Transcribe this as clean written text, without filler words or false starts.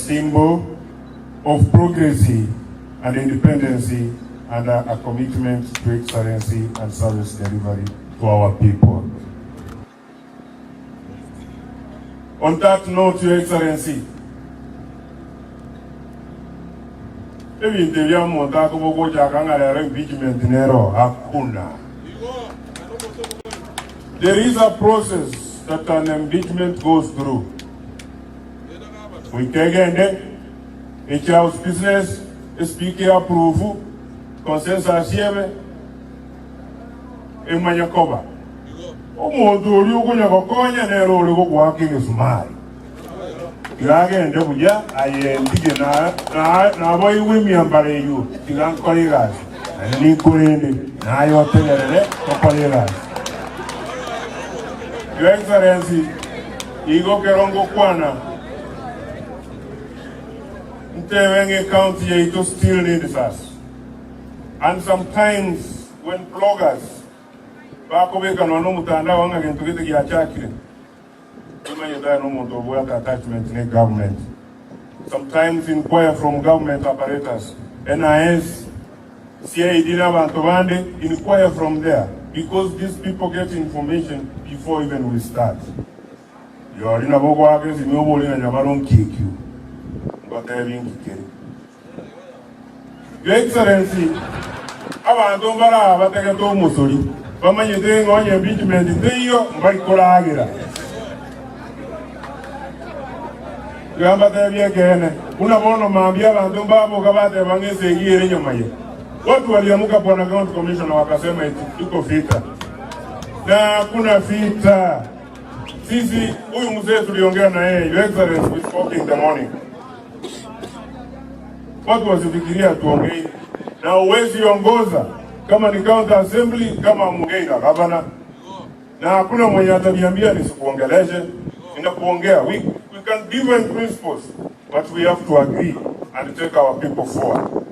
symbol of progress and independence and a commitment to excellence and service delivery to our people. On that note, Your Excellency, ebinto ebia omonto akoba ogochaka ng'a rero impeachment nero hakuna. There is a process that an impeachment goes through. Goika egende eche house business, espeaker approve, consensus ebe, emanye koba. Omonto oria okonya gokonya nere ore gogoaka egesumari. Tiga agende buya, aye ntige naboigwe emiambaro eyio, tiga nkore egasi. Naende ninkorende, naye otegerere tokore egasi. Your Excellency, igo kero ngokwana, ntebe ng'a ecounty yaito still needs us. And sometimes when bloggers bakobeka nonya nomotandao ng'a gento gete giachakire, Nimanyete aye nomonto obwate attachment ne government. Sometimes inquire from government apparatus, NIS, CID na abanto bande, inquire from there because these people get information before even we start. Rirorio nabo ogoaka esimi obori ng'a nyabaro nki ekio? Ngotebi nki kere? Your Excellency, abanto mbare aa bategete omosori, bamanyete ng'a onye impeachment teiyo, mbari koragera. Tiga mbatebie ekeene, buna bono mambia abanto mbaboka bateba ng'a esegi ere nyuma ye. Watu waliamuka bwana County Commissioner wakasema eti iko vita. Na hakuna vita. Sisi huyu mzee tuliongea na yeye, Your Excellency, we spoke in the morning. Watu wasifikiria hatuongei na uwezi ongoza kama ni county assembly kama hamongei na gavana, na hakuna mwenye ataniambia nisikuongeleshe. Ninakuongea, we can different principles but we have to agree and take our people forward.